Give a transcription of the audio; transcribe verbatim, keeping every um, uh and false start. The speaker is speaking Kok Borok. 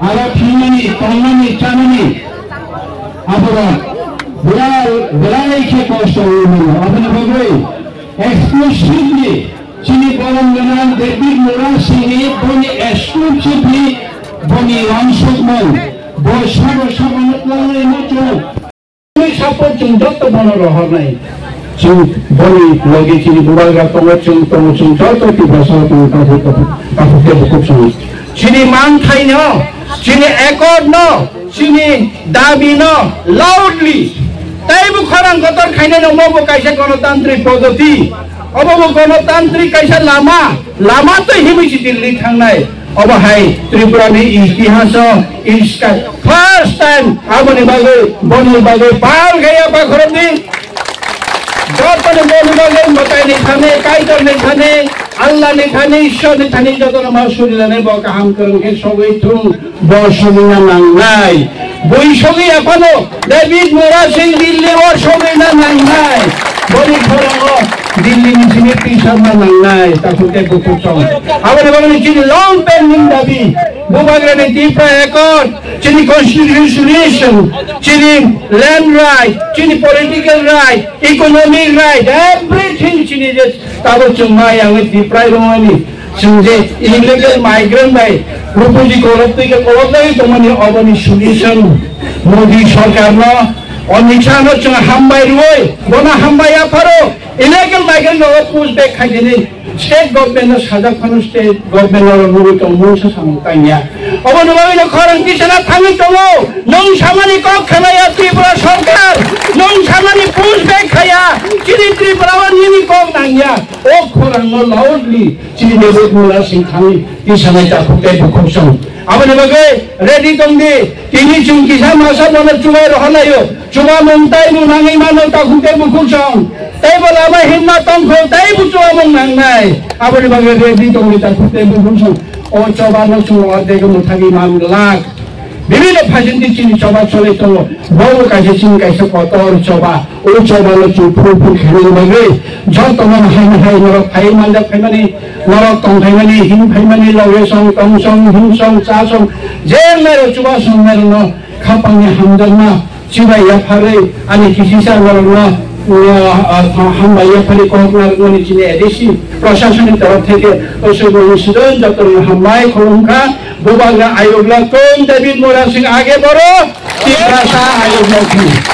Aro thwinani, tongnani, chanani, aborok belai, belai khe kosto wngwi mano. Aboni bagwi exclusively chini borom gwnang David Murasingni boni exclusively boni wansukmung, bo sabo sabo no twlangwi muchung. Tei support chwng joto bono rohornai. Chwng boni logi chini bubagra tongo, chwng tongo, chwng joto Tiprasa tongo, takhuk, takhuk, takhuk tei bukhuk chwng. Chini manthaino, chini accord no, chini dabino loudly teibo khorang kotor khainai no, omo bo kaisa gonotantrik poddoti, obo bo gonotantrik kaisa lama, lama twi himwi si Delhi thangnai. Obo hai Tripura ni itihaso iska first time aboni bagwi, boni bagwi pal gaya bakhorok di. Jotoni boni bagwi mwtai ni thani, Kaitor ni thani, Allah ni thani, Ishwar ni thani jotono ma suri lane bo kaham kwrwng khe sogwi thung, bo sogwi na nangnai. Bui sogwi aphano David Murasing Delhi o sogwi na nangnai. Boni khorango Delhi ni simi twi sabna nangnai. Takhuk tei bukhuk chong. Aboni bagwi chini long pending dabi. Bubagrani Tipra Accord, chini constitution, chini land right, chini political right, economic right, everything chini je tabuk chwng ma yang Tipra rongmani. Chwng je illegal migrant bai refugee kolok twi ke kolok lai tongmani oboni solution Modi sarkar no, Amit Shah no chwng hambai rwoi, bono hambai yapharo illegal migrant no push back khai dini. State government no sajak phano state government no rwgwi tong mungsa samung tangya. Oboni bagwi no khorang tisana thangwi tongo. Nwng samani kok khnaya Tripura sarkar, nwng samani push back khaya, chini Tripura o nini kok nangya. O khorang no loudly chini David Murasing thangwi tisanai takhuk tei bukhuk song. Aboni bagwi ready tongdi, tini chwng kisa masa bono chubai rohorlaio. Chubamung taibo nangwi mano takhuk tei bukhuk song. Taibo lama himma tongkho, taibo chubamung nangnai. Aboni bagwi ready tongdi takhuk tei bukhuk song. O chobano chwng ordek mwthagwi man glak. Bibino phaisingtwi chini choba cholwi tongo. Bobo kaisa chini kaisa kotor choba. O chobano chwng phuru phuru khainani bagwi jotono hai hai norok phaiwi manjak phaimani, norok tong phaimani, him phaimani, loge song, tong song, him song, cha song, je nairok chuba song nairokno khapangni hamjakma chibai yapharwi ani kisisa norokno, uh, uh, hambai yapharwi kok narwkmani chini A D C prasasoni torof theke osogoni sidon jotono hambai khulumkha. Bubagra ayokla tong David Murasing age boro Tiprasa ayokla thang.